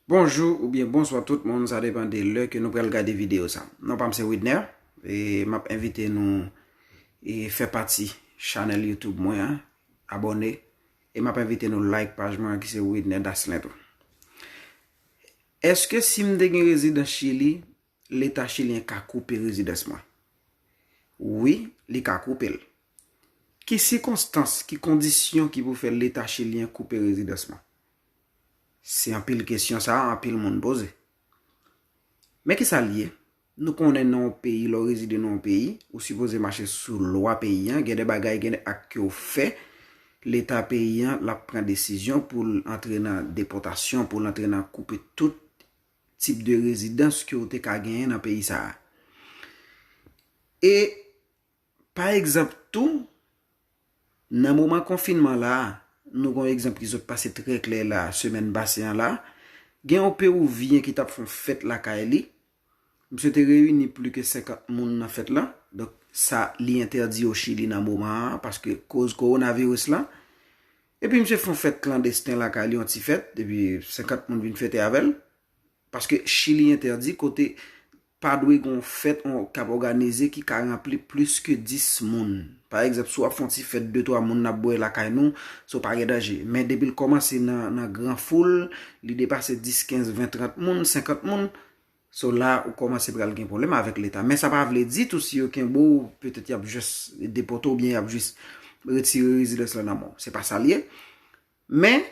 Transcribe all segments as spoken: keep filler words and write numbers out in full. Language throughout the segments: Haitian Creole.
Bonjou oubyen bonswa tout moun, sa depann de lè ke nou pral gade videyo sa. Non pa m se Widner, e m ap envite nou e fè pati chanèl YouTube mwen an, abòne, e m ap envite nou like paj mwen an ki se Widner Daslin tou. Èske si m te gen rezidans Chili, Leta chilyen ka koupe rezidans mwen? Wi, li ka koupe l. Ki sikonstans, ki kondisyon ki pou fè Leta chilyen koupe rezidans mwen? Se anpil kesyon sa a anpil moun poze. Men kisa l ye? Nou konnen nan yon peyi, lè w rezide nan yon peyi, ou sipoze mache sou lwa peyi an, gen de bagay, gen de ak ke w fè, Leta peyi an l ap pran desizyon pou l antre nan depòtasyon, pou l antre nan koupe tout tip de rezidans ke w te ka genyen nan peyi sa a. E pa egzanp tou, nan moman konfinman la a, nou gen yon egzanp ki sot pase trè klè la, semèn pase an la, gen yon Peruvyen ki t ap fè yon fèt lakay li. Misye te reyini plis ke senkant moun nan fèt la. Donk, sa li entèdi o Chili nan moman an, paske koz kowonaviris la. Epi misye fè yon fèt klandesten lakay li, yon ti fèt, epi senkant moun vin fete avè l. Paske Chili entèdi kote pa dwe gen yon fèt on, k ap òganize ki ka ranpli plis ke dis moun. Pa egzanp, si w ap fè yon ti fèt de twa moun n ap bwè lakay nou, so pa gen danje. Men depi l kòmanse nan, nan gran foul, li depase dis, kenz, ven, trant moun, senkant moun, so la ou kòmanse pral gen pwoblèm avèk Leta. Men sa pa vle di tou si yo kenbe w, petèt y ap jis depòte w oubyen y ap jis retire rezidans lan nan men w. Se pa sa l ye. Men,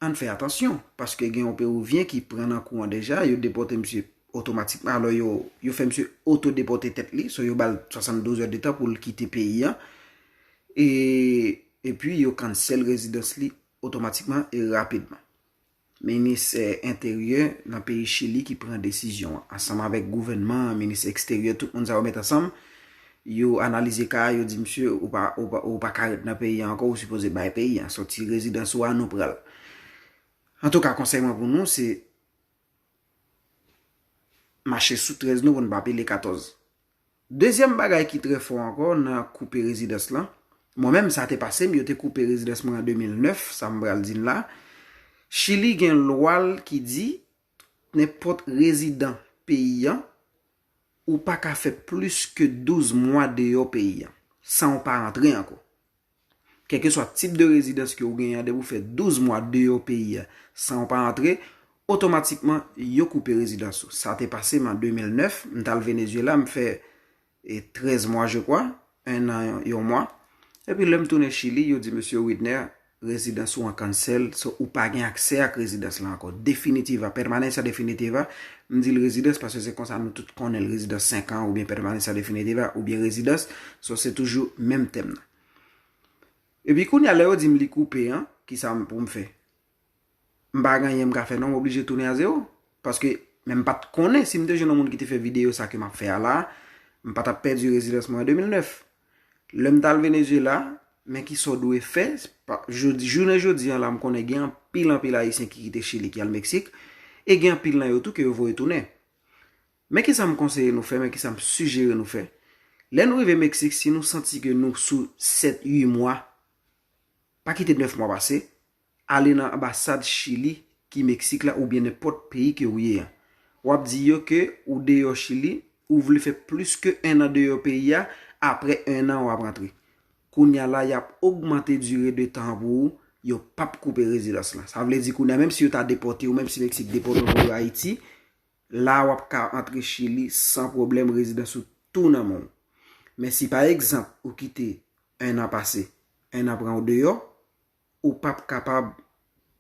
ann fè atansyon, paske gen yon Peruvyen ki pran nan kou an deja, yo depòte misye otomatikman, alò yo, yo fè misye otodepòte tèt li, so yo ba l swasanndouz è de tan pou l kite peyi an, e, epi yo cancel rezidans li otomatikman e rapidman. Minis, eh, Enteryè nan peyi Chili ki pran desizyon an, ansanm avèk gouvènman an, minis eksteryè, tout moun sa yo met ansanm, yo analize ka a, yo di, "Misye, ou pa, ou pa, ou pa ka ret nan peyi a ankò, ou sipoze bay peyi a. Sòti rezidans ou a, nou pran l." Antouka, konsèy mwen pou nou, se mache sou trèz nou pou n pa pile katòz. Dezyèm bagay ki trè fò ankò nan koupe rezidans lan, mwen menm, sa te pase m, yo te koupe rezidans mwen an de mil nèf, sa m pral di n la. Chili gen lwa l ki di, nenpòt rezidan peyi an, ou pa ka fè plis ke douz mwa deyò peyi an, san w pa rantre ankò. Kèlkeswa tip de rezidans ke w genyen an, depi w fè douz mwa deyò peyi a, san w pa rantre, otomatikman, yo koupe rezidans ou. Sa te pase m an de mil nèf, m t al Venezuela, m fè, e, trèz mwa, je crois, en an, yon mwa. Epi lè m tounen Chili, yo di, "Mesye Widner, rezidans ou an cancel, so ou pa gen aksè ak rezidans la ankò. Definitiva, permanencia definitiva." M di l rezidans, paske se konsa nou tout konnen l, rezidans senk an, oubyen permanencia definitiva, oubyen rezidans, so se toujou menm tèm nan. Epi kounye a, lè yo di m li koupe an, kisa m pou m fè? M pa gen anyen m ka fè non, m oblije tounen a zewo. Paske, men m pa t konnen, si m te jwenn yon moun ki te fè videyo sa ke m ap fè a la, m pa t ap pèdi rezidans mwen an de mil nèf. Lè m t al Venezuela, men kisa w dwe fè, pa, jodi, jounen jodi an la, m konnen gen anpil, anpil Ayisyen ki kite Chili, ki al Meksik, e gen anpil nan yo tou ke yo voye tounen. Men kisa m konseye nou fè, men kisa m sijere nou fè. Lè nou rive Meksik, si nou santi ke nou sou sèt, uit mwa, pa kite nèf mwa pase, ale nan anbasad Chili ki Meksik la oubyen nenpòt peyi ke ou ye an. W ap di yo ke ou deyò Chili, ou vle fè plis ke en an deyò peyi a, apre en an w ap rantre. Kounye a la, y ap ogmante dire de tan an pou ou, yo p ap koupe rezidans lan. Sa vle di kounye a, menm si yo ta depòte w, menm si Meksik depòte w voye w Ayiti, la w ap ka antre Chili san pwoblèm, rezidans ou tou nan men w. Men si pa egzanp ou kite en an pase, en an pran w deyò, ou p ap kapab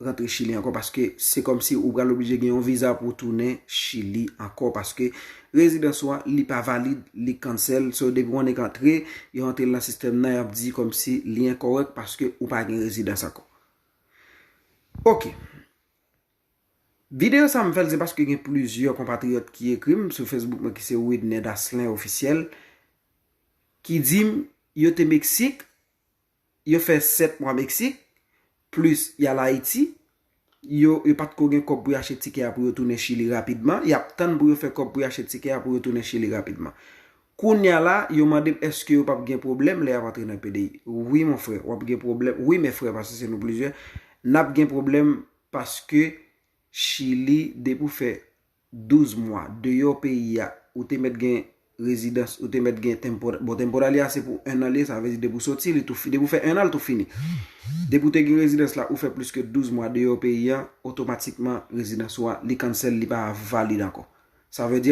rantre Chili ankò, paske se kòmsi ou pral oblije gen yon viza pou w tounen Chili ankò, paske rezidans ou a, li pa valid, li cancel. So, depi w annik antre, yo antre l nan sistèm nan, y ap di kòmsi li enkòrèk paske ou pa gen rezidans ankò. Oke. Videyo sa a m fè l, se paske gen plizyè konpatriyòt ki ekri m sou Facebook mwen ki se Widner Daslin Ofisyèl, ki di m yo te Meksik, yo fè sèt mwa Meksik, plis y al Ayiti, yo, yo pa t ko gen kòb pou y achte tikè a pou yo tounen Chili rapidman, y ap tann pou yo fè kòb pou y achte tikè a pou yo tounen Chili rapidman. Kounye a la, yo mande m èske yo p ap gen pwoblèm lè y ap antre nan P D I. Wi, mon frè, w ap gen pwoblèm. Wi, men frè, paske se nou plizyè. N ap gen pwoblèm paske Chili, depi w fè douz mwa deyò peyi a, ou te mèt gen rezidans, ou te mèt gen tempo, bon, temporary a se pou enn an li ye, sa vle di depi w soti, li tou fi-, depi w fè enn an, li tou fini. Depi w te gen rezidans la, ou fè plis ke douz mwa deyò peyi a, otomatikman rezidans ou a, li cancel, li pa valid ankò. Sa vle di,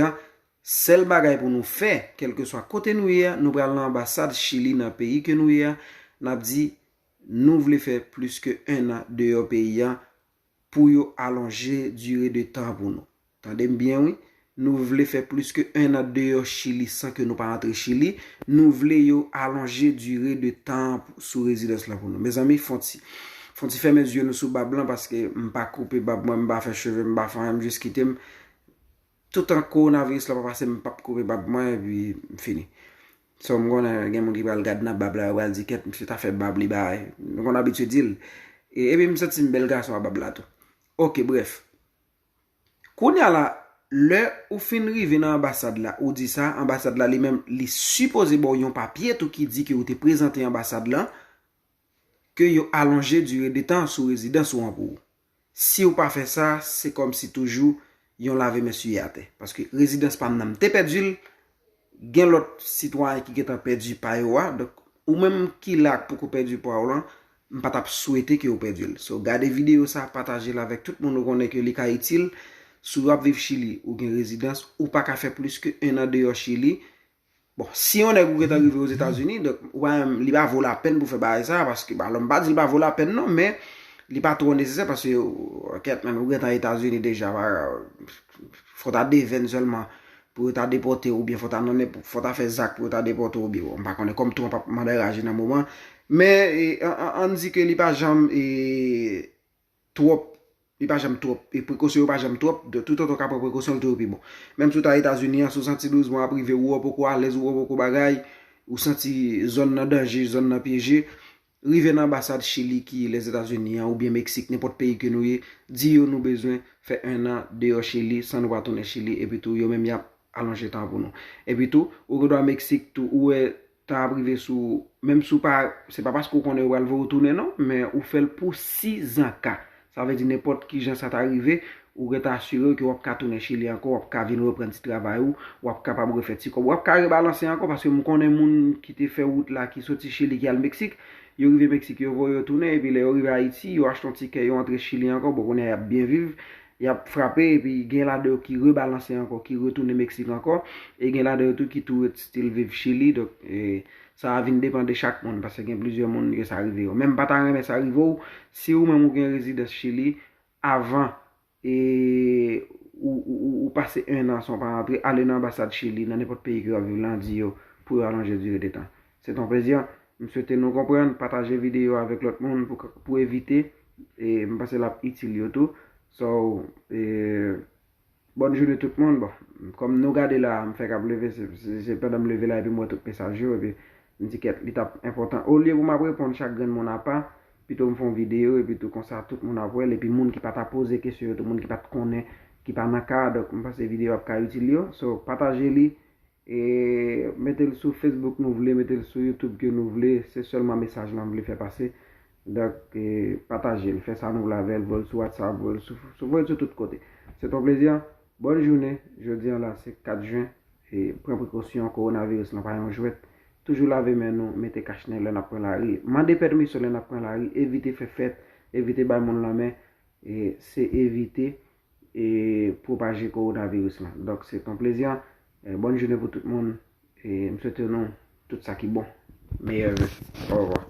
sèl bagay pou nou fè, kèlkeswa kote nou ye a, nou pral nan anbasad Chili nan peyi ke nou ye a, n ap di, nou vle fè plis ke enn an deyò peyi a pou yo alonje dire de tan pou nou. Tande m byen, wi. Nou vle fè plis ke enn an deyò Chili san ke nou pa antre Chili. Nou vle yo alonje dire de tan sou rezidans lan pou nou. Mezanmi, fon ti, fon ti fèmen zye nou sou bab lan, paske m pa koupe bab mwen, m pa fè cheve, m pa fè anyen, m jis kite m. Toutan kowonaviris la pa pase, m p ap koupe bab mwen, epi m fini. So, m konnen gen moun ki pral gad nan bab la, yo pral di, "Kèt, misye ta fè bab li bay." Nou konn abitye di l. E, epi m santi m bèl gason a bab la tou. Oke, brèf. Kounye a la, lè ou fin rive nan anbasad la, ou di sa, anbasad la li menm, li sipoze ba w yon papye tou ki di ke ou te prezante anbasad la, ke yo alonje dire de tan sou rezidans ou an pou ou. Si w pa fè sa, se kòmsi toujou yon lave men siye atè. Paske rezidans pa m nan, m te pèdi l, gen lòt sitwayen ki gentan pèdi pa yo a. Donk, ou menm ki la k poko pèdi pa w lan, m pa t ap swete ke w pèdi l. So, gade videyo sa, pataje l avèk tout moun ou konnen ke li ka itil. Si w ap viv Chili, ou gen rezidans, ou pa ka fè plis ke enn an deyò Chili. Bon, si yon nèg ou gentan rive Ozetazini, donk, ou pa menm, li pa vo lapèn pou fè bagay sa, paske, ba, m pa di li pa vo lapèn non, men li pa twò nesesè, paske, o, kèt, menm ou gentan Etazini deja, pa, fò w ta devèn sèlman pou yo ta depòte w, oubyen fò w ta nan nenpò-, fò w ta fè zak pou yo ta depòte w, oubyen, bon, m pa konnen kòm Trump ap mande raje nan moman, men, e, an, an, ann di ke li pa janm, e, twòp, li pa janm twòp, e prekosyon yo pa janm twòp, de tout otan w ka pran prekosyon, l toujou pi bon. Menm si w ta Etazini an, si w santi douz mwa ap rive, ou wè w poko alèz, ou wè w poko bagay, ou santi zòn nan danje, zòn nan pyeje, rive nan anbasad Chili ki Lèzetazini an, oubyen Meksik, nenpòt peyi ke nou ye, di yo nou bezwen fè enn an deyò Chili, san nou pa tounen Chili, epi tou yo menm y ap alonje tan pou nou. Epi tou, ou gen dwa Meksik tou, ou wè tan ap rive sou, menm si w pa, se pa paske w konnen yo pral voye w tounen non, men ou fè l pou sizanka. Sa vle di nenpòt ki jan sa ta rive, ou gentan asire w ke w ap ka tounen Chili ankò, w ap ka vin reprann ti travay ou, w ap kapab refè ti kòb, w ap ka rebalanse ankò, paske m konnen moun ki te fè wout la, ki soti Chili, ki al Meksik, yo rive Meksik, yo voye yo tounen, epi lè yo rive Ayiti, yo achte yon tikè, yo antre Chili ankò, bon, kounye a y ap byen viv, y ap frape, epi gen ladan yo ki rebalanse ankò, ki retounen Meksik ankò, e gen ladan yo tou ki tou ret still viv Chili, donk, e, sa a vin depann de chak moun, paske gen plizyè moun ke sa rive yo. Men m pa ta renmen sa rive w, si ou menm ou gen rezidans Chili, avan, e, ou, ou, ou, ou pase enn an san w pa rantre, ale nan anbasad Chili, nan nenpòt peyi ke w ap viv lan, di yo pou yo alonje dire de tan. Se t on plezi. M swete nou konprann, pataje videyo avèk lòt moun pou, pou evite, e m panse l ap itil yo tou. So, e, bòn jounen tout moun. Bon, kòm nou gade la, m fèk ap leve, se, se, se pandan m leve la epi m wè tout mesaj yo, epi m di kèt, li t ap enpòtan. Olye pou m ap reponn chak grenn moun apa, pito m fè yon videyo, epi tou konsa tout moun ap wè l, epi moun ki pa ta poze kesyon yo tou, moun ki pa t konnen, ki pa nan ka, donk m panse videyo ap ka itil yo. So, pataje li, e mete l sou Facebook nou vle, mete l sou YouTube ke nou vle, se sèlman mesaj lan m vle fè pase. Donk, e, pataje l, fè sa nou vle avè l, voye l sou WhatsApp, voye l sou, sou, voye l sou tout kote. Se t on plezi. Bòn jounen, jodi an la se kat jen, e pran prekosyon, kowonaviris lan pa yon jwèt. Toujou lave men nou, mete kach nen lè n ap pran lari. Mande pèmisyon lè n ap pran lari, evite fè fèt, evite bay moun lanmen, e se evite e pwopaje kowonaviris lan. Donk, se t on plezi. E, bòn jounen pou tout moun. E m swete nou tout sa ki bon. Meyè ve. Orevwa.